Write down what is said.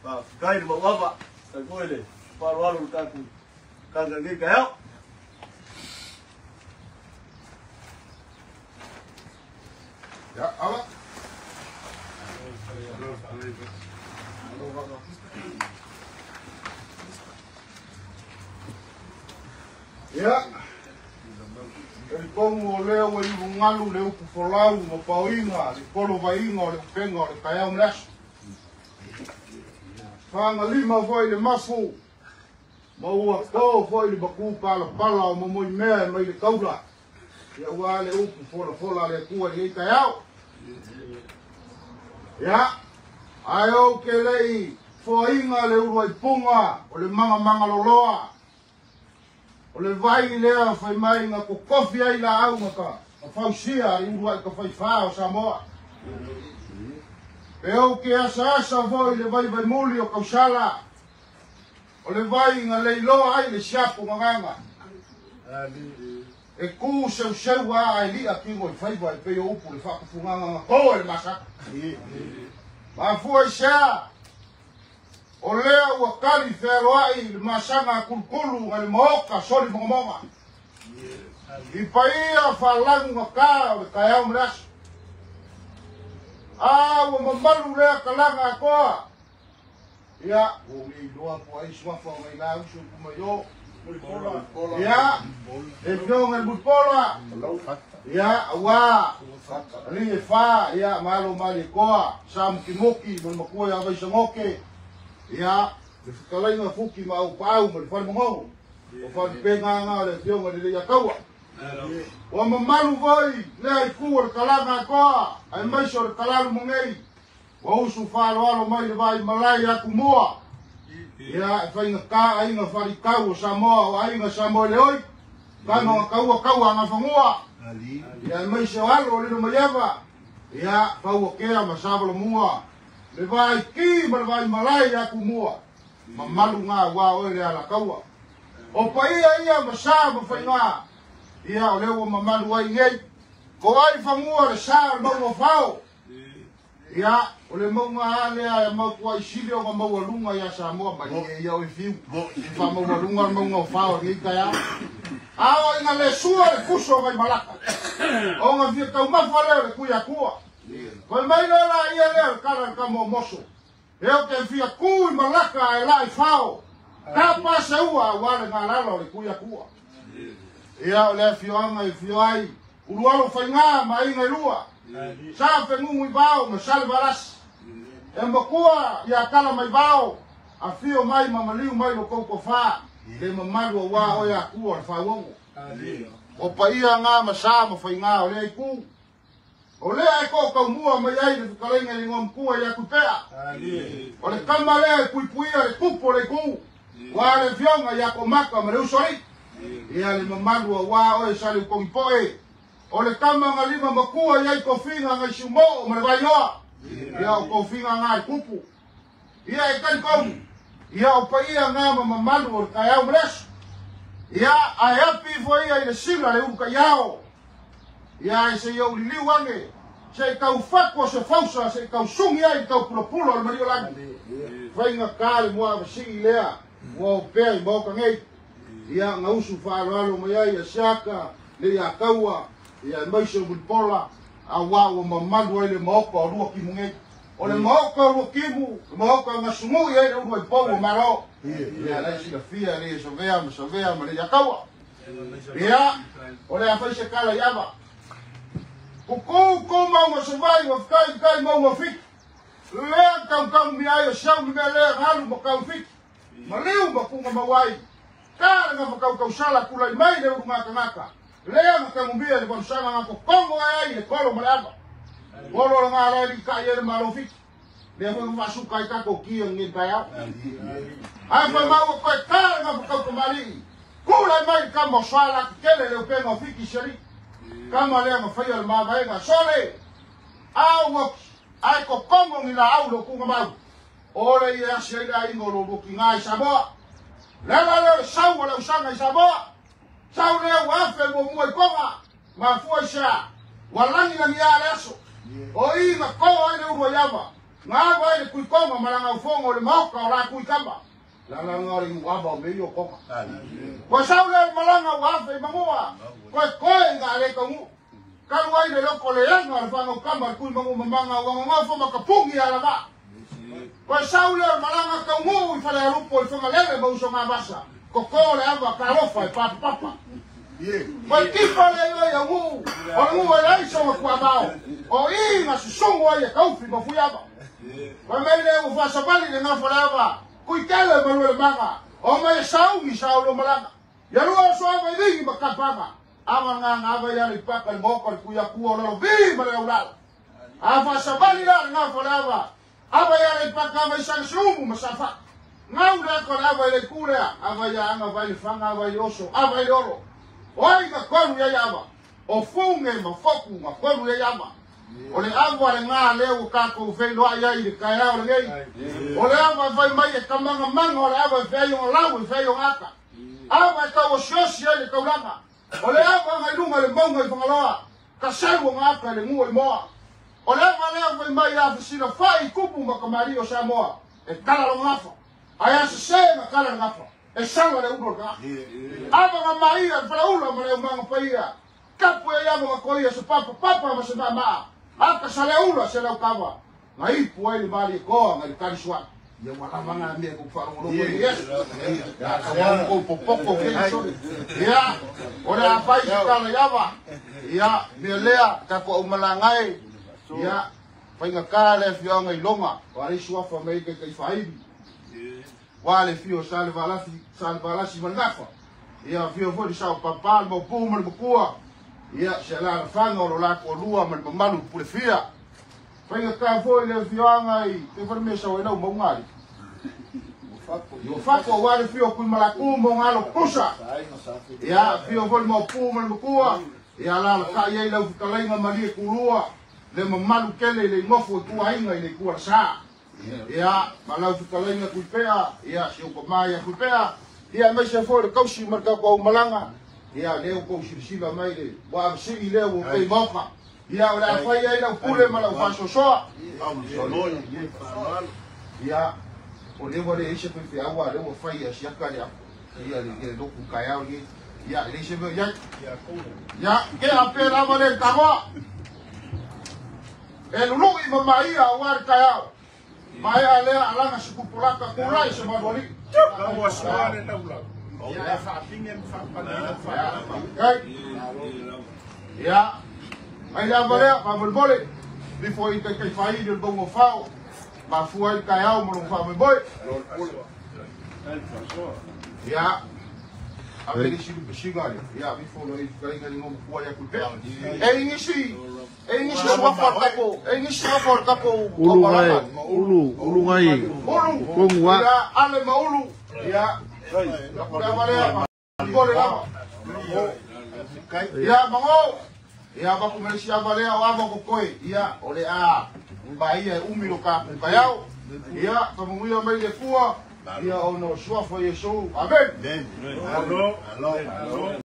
Faafetai le mauava, faafetai foi le faaaloalo i le tatou kaka i lenei taeao. Ia, ala. Ia, talitonu o lea ua iugalu le upu folau ma paoiga le kolovaiga o le upega o le taeao ma le aso. Fagalima foi le mafu ma ua to foi le matu palapala o momoimea mai le taula. Ia ua le upu folafola a le Atua i lenei taeao. Ia, ae ou te le i foaina le uluai puga o le mangamanga loloa. O le vai lea fai mai na totofi ai laau na ka fausia i uluai tafaifā o Samoa. E ou te asaasa foi le vaivaimuli o tausala. O le vai na leiloa ai le siapo gagaga. E ku seuseu a ai lia tino i faiva e pei o upu le faatufugaga na to e le masaka. Mafua i sea, o lea ua kali fealoai le masaga a kulukulu ngai le maoka soli mogamoga. I paia faalagu gata o le taeao ma le aso. A ua mamalu lea kalaga atoa. Ia, ua le iloa po ai suafa o ngai la uso ku mai o. Ia, e fioga i le Mulipola. Ia, auā, alii e fa, ia, malo mali e koa, sa mukimuki, ma le matua ia Vaisagoke. Ia, le fetalaiga Fuki ma au paau ma le fale magogo. O faleupega nga o le afioga i le Leiataua. Ua mamalu foi lea itu o le kalaga atoa, aemaise o le kalalu magei. Ua usu faaaloalo mai le vai malae ia Tumua. Ia, e faigata aiga falikau o Samoa, o aiga Samoa le oi. Tama na taua taua a Gafanua. Ia, aemaise o alo o Lilo Maiava. Ia, Fauakea ma Savalomua. Le vai ki ma le vai malae ia Tumua. Mamalu ngā ua oe le alataua. O paia ia ma sa ma faiga. Ia, o lea ua mamalu ai nei. Ko ai fagua le sa o le mauga o fao. Ia, o le mauga a lea e mautuai sili o maualuga ia Samoa mai e ia o e fiu. Faamaualuga le mauga o fao i lenei taeao. A o ina le sua le puso o Vaimalaka. O nga fia taumafa lea o le Tuiatua. Fai mai lea la ia lea o le kala le kama o moso. E o te fia ku i malaka e la i fao. Ka pa se ua ua le ngalala o le Tuiatua. Ia o le afioaga e fio ai. Ulualo faiga ma aiga e lua. Sa fengugu i vao ma sale valasi. E makua ia kala mai vao. Afio mai ma maliu mai lo kou tofa. Le mamalu auā oe Atua o le fauogo. O paia ngā ma sa ma faiga o lea itu. O lea e ko kaumua mai ai le fetalaiga i le igoamatua ia Tupea. O le kama lea e puipuia le tupu o le itu. Ua le afioga ia Komaka ma le usoalii. Ia le mamalu auā oe sa le utogipoe. O le kama nga lima makua i ai tofiga ngai siumoo ma le vaioa. Ia o tofiga ngā i tupu. Ia e talitonu. Ia o paia ngā ma mamalu o le taeao ma le aso. Ia ae api ifo ia i le sila le ulu kaiao. Ia e se i ou liliu ane. Se i tau fatu o se fausa, se i tau sugi ai le tau pulapula o le maliolagi. Faiga tā le muavasii lea, ua opea i maoka nei. Ia gausu faaaloalo mai ai a Siaka, le ia taua, ia aemaise o Mulipola, auā ua mamalu ai le maoka o lua timu nei. O le maoka o lua timu, le maoka gasunui ai le ulu ai pou o Malo. Ia lai silafia le savea ma savea ma le ia taua. Ia, o le a fai se kala i ava. Kuku ku maunga savai wa kai kai maunga fiki. Lea kau kau mi ai o sau mi mea lea ngalu ma kau fiki. Maliu ma kunga mawai. Ka le ngafa kau kau sala kulai mai le uru ngaka ngaka. Lea nga kangumia le valusanga nga kokongo ai ai le kolo ma le ava. Kolo le ngā lai li ka i ele malo fiki. Lea foi masuka i kako kia ngi taeao. Ai foi mau koe ka le ngafa kau kamali. Kula mai kama o swala kele le upenga o fiki seri. Kama lea nga whaia le mavaega sole. Au ngoki. Ai ko kongo ngi la au lo kunga mau. Ole i asi ai la ingo lo luki ngai Samoa. Le ala lea o le sau o le ausaga i Samoa. Sau lea ua afe muamua i Koga, mafua i se a? Ua lagilagia le aso. O i na ko ai le ulu ai ava. Nga ava ai le kuikoga ma langa ufongo o le maoka o la kuikama. La la nga le ava o mei o koga. Ua sau lea o malanga ua afe i mangua. Koe koe nga le kaungu. Kalu ai le loko le anga o le whanau kama le kui mangu mamanga ua ngongofo ma kapungi ala va. Koe sau lea o malanga kaungu i whale alupo i whangalele ma uso ngā vasa. Koko le ava ka alofa e papa papa. Koe kipa le iwa ia ngu. O le ngu e aiso nga kua mao. O i nga susungu ai e kaufi ma fui ava. Koe mei le ua whasabali le ngawha le ava. Kui tele malue le manga. O mai e saungi sau lo malanga. Ia lua o soava i vingi ma kapanga. Ava ngā ngā ia le paka le moka le kuia kua o lalo vi ma le aulala. A whasabali la le ngawha le ava. Ava ia le paka ava i sang sumu ma safa. Ngau le ako le ava i le kulea. Ava ia anga vai le whanga ava i oso. Ava i le oro. Oi nga konu ia ava. O funge ma foku nga konu ia ava. O le ava le ngā leo kako whenua ia i le kaea o le ngei. O le ava vai mai e kamanga manga o le ava e whio ngā lau e whio ngā aka. Ava e kau o siosi ai le kaulanga. O le ava ngai lunga le maunga i whangaloa. Ka seu o ngā aka le ngu i moa. O le ava lea vai mai a whisina whai kupu makamari o Samoa. E kala lo ngafa. Ai a se nga kala ngafa. E sawa le ulo ka. Ava nga maia le whalaula ma le umanga paia. Kapu e ava nga koia se papa papa ma se mama. Aka sa le ula se lau kawa. Nga ipu ai le mali e koa nga le karisua. Ia wala nga mea ku wharongoro i Yesu. Ia ka wau popoko ke sori. Ia o le apai se kala iava. Ia mea lea kako au malangai. Ia whainga kā le whioanga i longa. O are suafa mei kai kai whairi. Wa le fio sa le valasi mangafa. Ia fio foi le sao papa le maupu ma le makua. Ia se la le whanga o lo lako o lua ma le mamalu pule fia. Whainga kā foi le whioanga i te wharimea sa wailau maungari. Io whako wa le fio kui malaku mo ngalo kusa. Ia fio foi le maupu ma le makua. Ia la la kai ai lau whakalainga malie kulua. Le mamalu kele le ngofu e kuainga i le kua sa. Ia, malau whakalainga kui pea. Ia, si uko mai a kui pea. Ia, mai se foi le kausi marka kua umalanga. Ia, leo kou silasila mai le wa sii leo o pei moka. Ia, o le awhai ai lau pule ma lau whasosoa. Ia, o lewa le eise pei whiaua leo o whai a siaka le ako. Ia, le loku kaiao le. Ia, le eise pei, ia. Ia, ke a pē lava le karoa. E lului ma maia o wari kaiao. Mai a lea alanga sikupulaka kulai se manuali. Ia, mai lea valea, whamolemole. Bifo i kai kai whairi o le bongo whao. Mafua i kaiao ma long whamoemoe. Ia, a pere siru pesinga le. Ia, bifo lo i kainga ni ngomu kua ia kui pea. E ingisi, e ingisi suafa o kako, e ingisi suafa o kako Ulu ngai, ulu, ulu ngai. Ulu, Kongu wa. Ia, ale ma ulu. Ia, lea valea, kole lava. Ia, mango. Ia, baku melesi ava lea o ava kokoe. Ia, o le a, mbaia e umi lo ka kukayao. Ia, kamunguia mai le kua. Ia, ono suafa Yesu. Amen. Alo, alo, alo.